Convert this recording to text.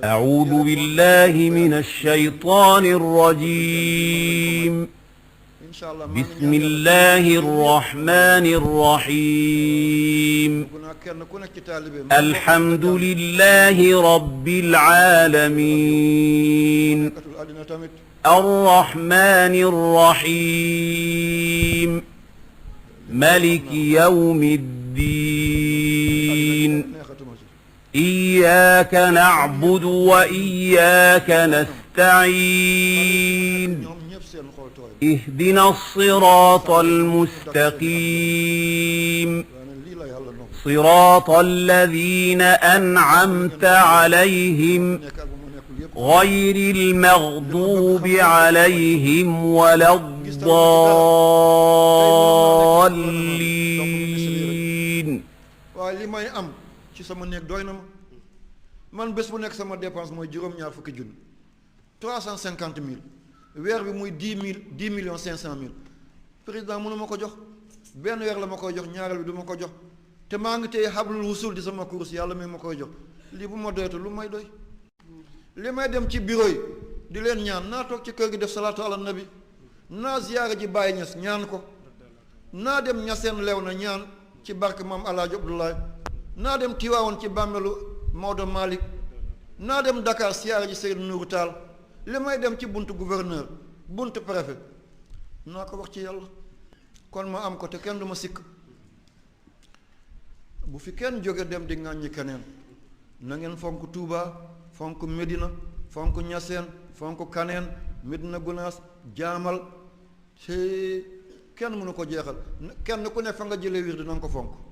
أعوذ بالله من الشيطان الرجيم بسم الله الرحمن الرحيم الحمد لله رب العالمين الرحمن الرحيم ملك يوم الدين إياك نعبد وإياك نستعين اهدنا الصراط المستقيم صراط الذين أنعمت عليهم غير المغضوب عليهم ولا الضالين. ci sama néeg doy na ma man bés bu nekk sama dépense mooy juróom-ñaar fukki junni 350 000 weer bi muy 10 millions 500 000 président mënu ma ko jox benn weer la ma koy jox ñaareel bi du ma ko jox te maa ngi tey hablul wusul di sama course yàlla mi ma koy jox lii bu ma doyatu lu may doy li may dem ci bureau yi di leen ñaan naa toog ci kër gi def salaatu ala nabi naa ziyaara ji Baay Ñas ñaan ko naa dem ñaseen lew na ñaan ci barke maam Alaaji Abdoulaye naa dem Tiwaawoon ci bàmmeelu Maodo Malick naa dem Dakar siyaara ji Seydou Nourou Tall li may dem ci buntu gouverneur buntu préfet naa ko wax ci yàlla kon ma am ko te kenn du ma sikk bu fi kenn jóge dem di ŋàññi keneen na ngeen fonk Touba fonk Médina fonk Ñaseen fonk Kaneen Médina Gunaas Jaamal te kenn mënu ko jeexal kenn ku ne fa nga jëlee wir di na nga ko fonk